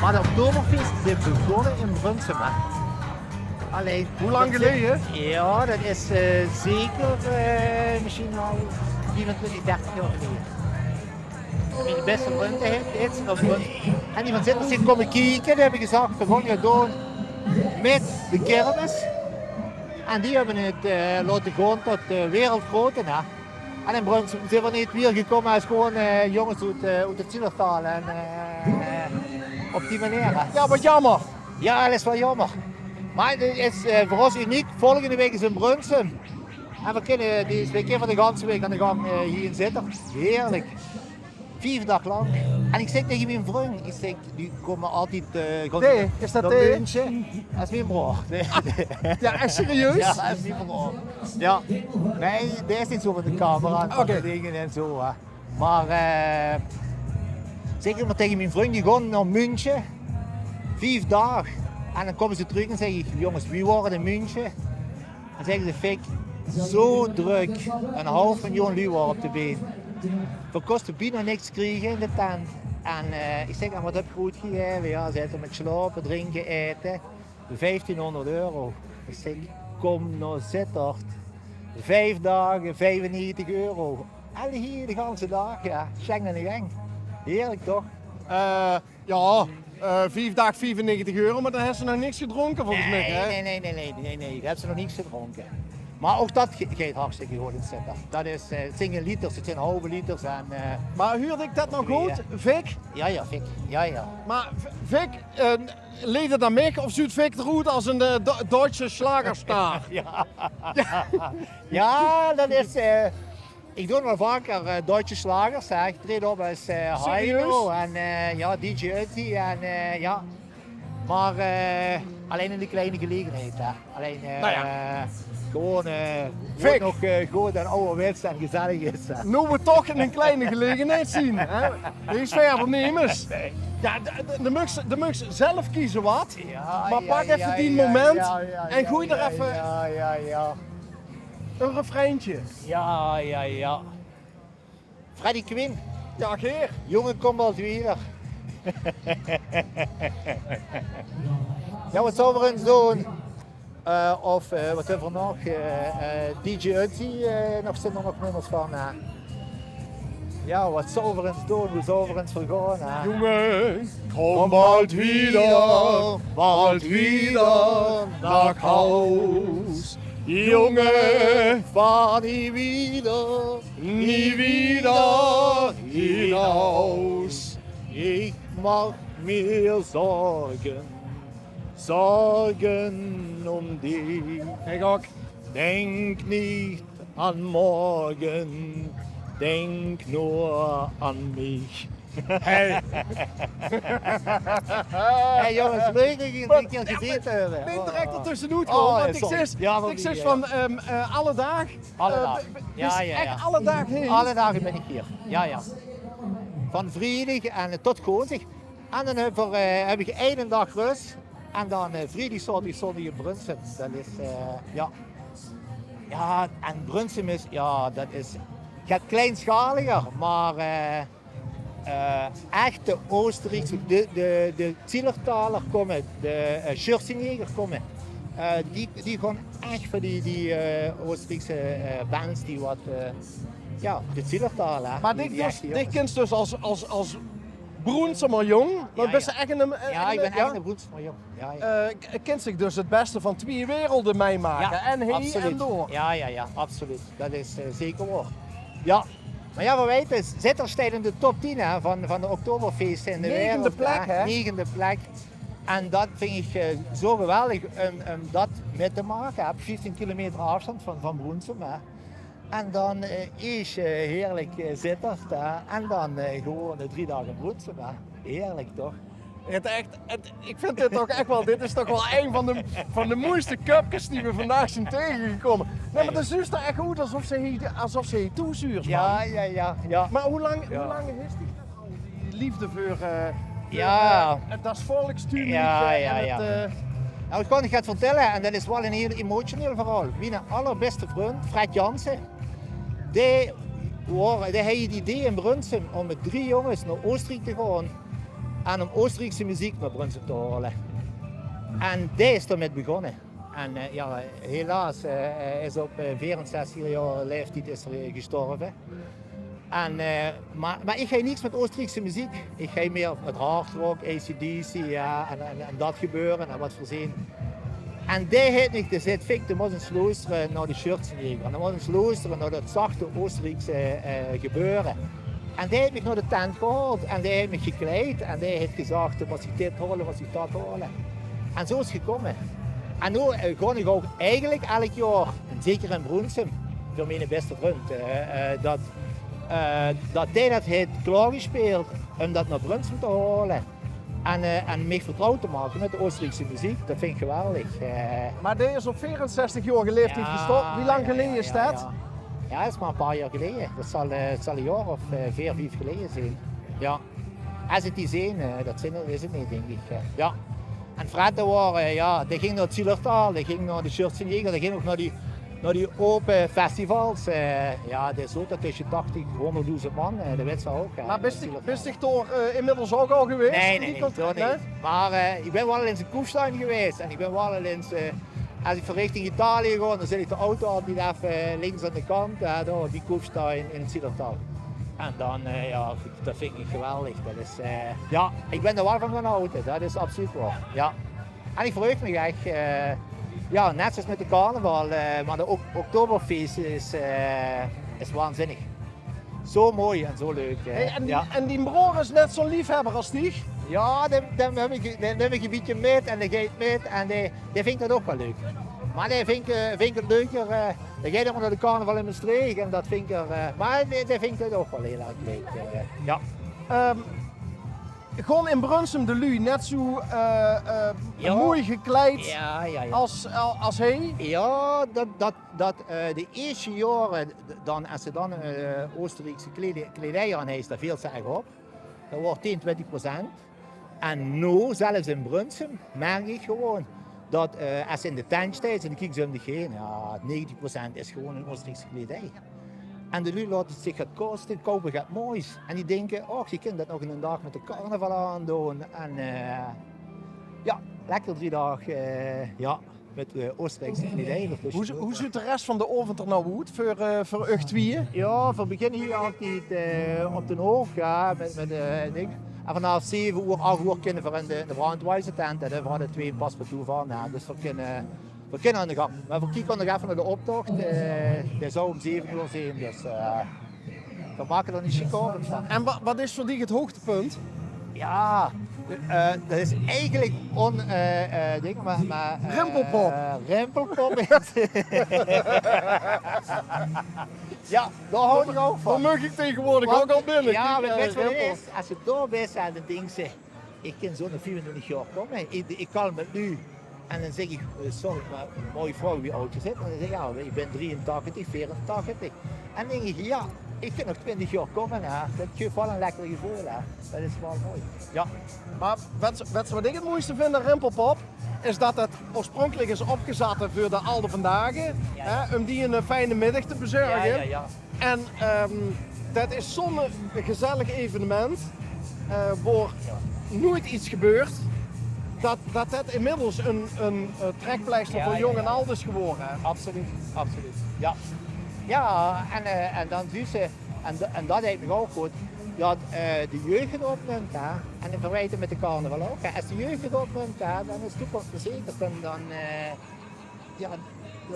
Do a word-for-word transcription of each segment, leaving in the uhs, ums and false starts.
Maar de Oktoberfeeste zeen begós in Brunssum, hè. Allein... Wie lang geleje? Ja, dat is eh, zeker eh, misschien al viefentwintig, dertig jaor geleje. Mien beste vrundj, hè, is van Brunssum. En die van Zitterd zeen kómme kieke, die höbbe gezag, veer gaon 't doon mit de kirmes. En die höbbe 't eh, laote gaon tot eh, wereldgrootte, hè. En in Brunssum zeen veer neet wiejer gekómme es gewoen eh, jónges oet eh, oet 't Zillertaal. En eh, op die meneer, hè. Ja, wat jaomer. Ja, dat is waal jaomer. Maar 't is eh, veur ós uniek. Volgende waek is in Brunssum. En veer kinne, die is twee kier veur de ganse waek aan de gang eh, hie in Zitterd. Heerlik. Vief daag lank. En ich zèk taenge mien vrundj, ich zèk, die kómme altied eh, gaon... Thee, is dat thee? München. Dat is mien broor. Ja, ech serieus? Ja, dat is mien broor. Ja. Nae, dae is neet zoe van de camera en van de dinger en zoe, hè. Maar eh, zèk ich mer taenge mien vrundj, die gaon nao München. Vief daag. En dan kómme ze trök en zègke ich: "Jónges, wie waor 't in München?" En zègke ze: "Fik, zoe drök. Ein haof miljoen luuj waore op de been. Veer kóste bienao niks kriege in de tent." En eh, ich zèk: "En wat höb geer oetgegaeve?" "Ja," zaet 'r, "mit slaope, drinke, aete, vieftienhóngerd euro." Ich zèk: "Kóm nao Zitterd. Vief daag, viefennegentig euro. En hie de ganse daag, ja. Sjeng aan de gang." Heerlik, toch? Eh, ja, eh, vief daag, viefennegentig euro, maar dan höbs se nog niks gedrónke volges mich, hè? Nae, nae, nae, nae, nae, nae. Dao höbs se nog niks gedrónke. Maar ouch dat ge- geit hartstikke good in Zitterd. Dat is eh, 't zeen gein liters, 't zeen haove liters en eh... Maar huurde ich dat nog good? Fik? Ja, ja, Fik. Ja, ja. Maar Fik, eh, leet 't aan mich of zuut Fik d'r oet es ein eh, Duitse slagerstar? Ja. Ja, dat is eh, ich doon waal vaker eh, Duitse slagers, hè. Ich traej op es eh, Heino en eh, ja, DJ Ötzi en eh, ja. Maar eh, allein in de kleine gelegenheid, hè. Allein eh, gewoen eh, wie 't nog eh, good en awwerwets en gezellig is, hè. Noe veer toch in ein kleine gelegenheid zeen, hè. Neet verder nemes. Ja, de, de, de meugs, de meugs zelf keze wat. Maar pak effe dien moment en goej d'r effe ein refreintje. Ja, ja, ja. Freddie Quinn. Ja, geer. Jónge, kóm waal wiejer. Ja, wat zouwe veer ins doon? Eh, of eh, wat höbbe veer nog? Eh, eh, DJ Ötzi, eh, nog, zeen d'r nog nummers van? Eh. Ja, wat zouwe veer ins doon? Wie zouwe veer ins vergaon? Eh? Jónge, kóm bald wiejer, bald wiejer nao Haus. Jónge, vahr nie wiejer, nie wiejer hinaus. Ich maak mir Sorgen, Sorgen um dich. Ich ouch. Denk nicht an morgen, denk nur an mich. Hey. Hey jónges, leuk det geer hie ein kier gezete höbt. Nae, direk d'r tösjenoet kómme, want ich zit, ich zit van eh, alle daag. Alle daag. Ja, ja, ja. Alle daag bin ich hie. Ja, ja. Van vriedig en eh, tot goonsdig. En dan höb ich, eh, höb ich eine daag rös. En dan eh, vriedig, zaoterdig, zóndig in Brunssum. Dat is eh, ja. Ja, en Brunssum is, ja, dat is get kleinschaliger, maar eh, eh, echte Oostenriekse, de, de, de Zillertaler kómme, de eh, Schürzenjäger kómme. Eh, die, die gaon ech veur die, die eh, Oostenriekse eh, bands die wat, eh, ja, de Zillertaler, hè. Maar dich kins dus es, es, es Broensumer jóng, want bis se ech ein, ja, ich bin ech ein Broensumer jóng. Ja, ja. Eh, k- kins dich dus 't bèste van twieë werelde mitmake. Ja, en hie en absoluut. Ja, ja, ja, absoluut. Dat is eh, zeker waor. Ja. Maar ja, veer weite, Zitterd steit in de top tien, hè, van, van de Oktoberfeeste in de wereld, hè. Negende plek, hè? Negende plek. En dat vinj ich eh, zo geweldig um, um dat mit te make. Höb ich vieftien kilometer aafstand van, van Broensum, hè. En dan eh, is eh, heerlik eh, Zitterd, hè. En dan eh, gewoen eh, drie daag in Broensum, hè. Heerlik, toch? Het echt, het, ik vind dit toch echt wel, dit is toch wel een van de, van de mooiste köpkes die we vandaag zien tegengekomen. Nee, maar dat zuus toch echt oet alsof ze hie, alsof ze hie thoes huurs, man. Ja, ja, ja, ja. Maar hoe lang, hoe lang is die al, die liefde voor eh, ja, eh, het, dat volkstuurliedje? Ja, ja, en het, ja. Eh, Nou, ich kan uch get vertèlle, en dat is waal ein hieël emotioneel verhaol. Miene allerbèste vrundj, Fred Jansen, dae waor, dae haw 't idee in Brunssum um mit drie jónges nao Oosteriek te gaon. En óm Oosteriekse meziek nao Brunssem te haole. En dae is d'r mit begós. En, eh, jao, helaas, eh, is op, eh, veerenzestigjäörige laeftied is 'r, eh, gestorve. En, eh, mer, mer ich haw niks mit Oosteriekse meziek. Ich haw mieë mit hardrock, A C/D C, jao, en, en, en dat gebeure en wat v'r zeen. En dae haet mich, dae zag: "Fik, doe mós ins loestere nao de Schürzenjäger. En doe mós ins loestere nao dat zachte Oosteriekse, eh, gebeure." En dae haet mich nao de tent gehaold en dae haet mich gekleid en dae haet gezag: "Doe mós dich dit haole, doe mós dich dat haole." En zoe is 't gekómme. En noe, eh, gaon ich ouch eigelik eder jaor, en zeker in Brunssem, veur miene bèste vrund, eh, eh, dat, eh, dat dae dat haet klaorgespeeld óm dat nao Brunssem te haole. En, eh, en mich vertrouwd te make mit de Oosteriekse meziek, dat vinj ich geweldig. Eh, Mer dae is op veerenzestigjäörige laeftied gestorve. Wie lang geleje is dat? Jao, dat is mer e paar jaor geleje. Dat zal, eh, 't zal e jaor of, eh, veer, vief geleje zeen. Jao. Es ich die zeen, eh, dat zeen, is 't neet, dink ich. Eh, jao. En Fred, dae waor, eh, jao, dae ging nao 't Zillertal, dae ging nao de Schürzenjäger, dae ging ouch nao die nao die ope festivals, eh, jao, dat is zoe, dat is tachtig, hóngerddoezend man, eh, dat weits se ouch, hè. Mer bis dich, bis dich dao, eh, inmiddels ouch al gewaes? Nae, nae, nae, dao neet. Mer, eh, ich bön waal al ins in Kufstein gewaes en ich bön waal al ins, eh, es ich van richting Italië gaon, dan zèt ich de auto altied effe, eh, links aan de kant, hè, dao bie Kufstein in 't Zillertal. En dan, eh, jao, dat vinj ich geweldig. Dat is, eh, jao, ich bön d'r waal van gaon haoje, dat is absoluut waor. Jao. En ich verheug mich ech, eh, jao, net zoewie mit de carnaval, eh, mer de Ok-, Oktoberfeest is, eh, is waanzinnig. Zoe mooi en zoe leuk, eh. Hey, en die, jao. En dien broor is net zoe'n leefhöbber es dich? Jao, dae, dae num ich, dae num ich e bietje mit en dae geit mit en dae, dae vinj dat ouch waal leuk. Mer dae vinj, eh, vinj 't leuker, eh, dae geit ummer nao de carnaval in Mestreech en dat vinj 'r, eh, mer dae, dae vinj dat ouch waal hiel erg leuk, eh, jao. Ehm, Gaon in Brunssem de luuj net zoe, eh, eh, mooi gekleid es, es hie? Jao, dat, dat, dat, eh, de ierste jaore, d-, dan, es ze dan, eh, Oosteriekse kleide-, kleidij aan hejje, dao veelt ze ech op. Dat waor tien, twintig procent. En noe, zelfs in Brunssem, merk ich gewoon dat, eh, es ze in de tent steit en dan kieke ze óm dich heen, jao, negentig procent is gewoon in Oosteriekse kleidij. En de luuj laote zich get koste, koupe get moois. En die dinke: "Och, ich kin dat nog 'nen daag mit de carnaval aandoon." En, eh, jao, lekker drie daag, eh, jao, mit, eh, Oosteriekse kleidij. Wie, wie zuut de res van d'n aovend d'r noe oet veur, eh, veur uch twieë? Jao, veer beginne hie altied, eh, op d'n hoog, jao, mit, mit, eh, ding. En vanaaf zeve oer, ach oer kinne veer in de, in de Brandweiser tent. En veer hadde twee paspartout van, jao, dus veer kinne Veer kinne aan de gang. Mer veer kieke nog effe nao de optoch. Eh, dae zou óm zeve oer zeen, dus, eh, veer make d'r 'ne sjieke aovend van. En wa-, wat is veur dich 't hoogtepunt? Jao, eh, dat is eigelik on-, eh, eh, ding, mer, mer, eh, Rimpelpop. Rimpelpop is. Jao, dao haoj ich ouch van. Dao maag ich taengewoordig ouch al binne. Jao, mer wèts se wat 't is? Es se dao bis, jao, dan dinks se, ich kin zoe nog viefentwintig jaor kómme. Ich, ich kal mit luuj. En dan zèk ich: "Eh, sorry, mer moge ich vraoge wie aod geer zeet?" En dan zègk ich: "Jao, ich bön drieëntachtig, veerentachtig." En dan dink ich: "Jao, ich kin nog twintig jaor kómme, hè." Dat guf waal e lekker geveul, hè. Dat is waal mooi. Jao. Mer wèts se, wèts se wat ich 't mooiste vinj aan Rimpelpop? Is dat 't oorspronkelik is opgezatte veur de Aod Vandaag, hè, óm die 'ne fijne middig te bezörge. Jao, jao, jao. En, ehm, dat is zoe'n gezellig evenement, eh, wo noeit get gebeurt, dat, dat dat inmiddels 'n, 'n, eh, trekpleister veur jóng en aod is gewore, hè. Absoluut, absoluut. Jao. Jao, en, eh, en dan zuus se, en d-, en dat deit mich ouch good, dat, eh, de jeug 't opnump, hè. En veer weite mit de carnaval ouch, hè. Es de jeug 't opnump, hè, dan is de toekoms verzekerd. En dan, eh, Jao,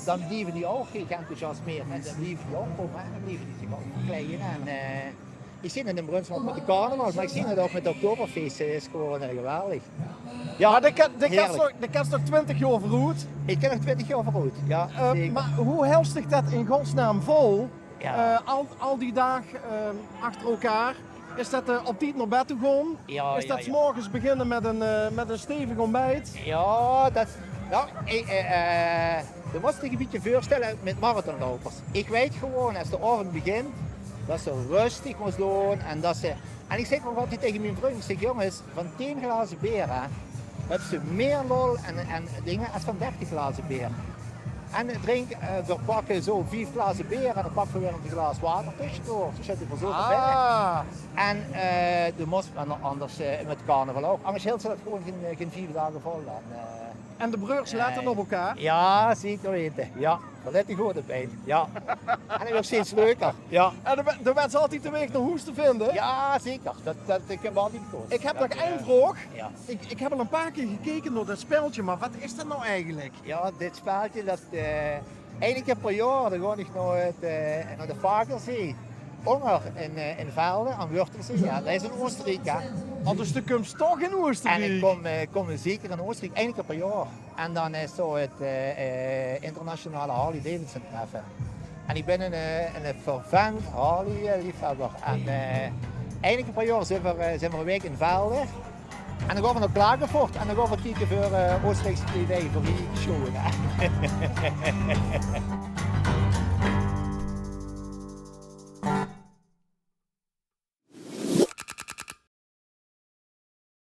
dan blieve die ouch geënthousiasmeerd en dan blieve die ouch kómme en dan blieve die zich ouch verkleie. En, eh, ich zeen 't in Brunssem ouch mit de carnaval, mer ich zeen 't ouch mit de Oktoberfeest. 't Is gewoon, eh, geweldig. Jao, mer de ke-, de kins toch, de kins toch twintig jaor veuroet? Ich kin nog twintig jaor veuroet, jao, zeker. Eh, mer wie hèls dich dat in godsnaam vol? Jao. Eh, al, al die daag, eh, achter elkaar. Is dat, eh, op tied nao bed toe gaon? Jao, jao, jao. Is dat 's morges beginne mit ein, eh, mit ein stevig ontbiet? Jao, dat, jao, ich, eh, eh, doe mós dich e bietje veurstelle mit marathonlaupers. Ich weit gewoon, es de aovend begint, dat se rustig mós doon en dat se, en ich zèk ouch altied taenge mien vrunj, ich zèk: "Jónges, van tien glaze beer, hè, höbs se mieë lol en, en dinger es van dertig glaze beer." En drink, eh, veer pakke zoe vief glaze beer en dan pakke veer weer e glaas water tösjendoor. Zoe zètte veer zoe d'rbie. Ah. En, eh, doe mós mer anders, eh, mit carnaval ouch. Angers hèlde ze dat gewoon gein, eh, gein vief daag vol. En, eh, En de breurs lètte op elkaar? Jao, zeker weite. Jao, dao lètte ze good op. Jao. En 't weurt steeds leuker. Jao. En de, de wèts altied de waeg nao hoes te vinde? Jao, zeker. Dat, dat, ich höb altied gekoze. Ich höb nog ein vraog. Jao. Ich, ich höb al e paar kier gekeke nao dat spelke, mer wat is dat noe eigelik? Jao, dit spelke, dat, eh, eine kier per jaor, dan gaon ich nao 't, eh, nao de Fagersee. Ónger in, eh, in Velde, aan Wörthersee. Jao, dat is in Oosteriek, hè. Oh, dus doe kums toch in Oosteriek? En ich kóm, eh, kóm zeker in Oosteriek, eine kier per jaor. En dan is zoe 't, eh, eh, internationale Harley-Davidson-treffe. En ich bön 'ne, eh, 'ne fervent Harley-liefhöbber. En, eh, eine kier per jaor zeen veer, eh, zeen veer 'n waek in Velde. En dan gaon veer nao Klagenfurt en dan gaon veer kieke veur, eh, Oosteriekse kleidij veur die show, hè.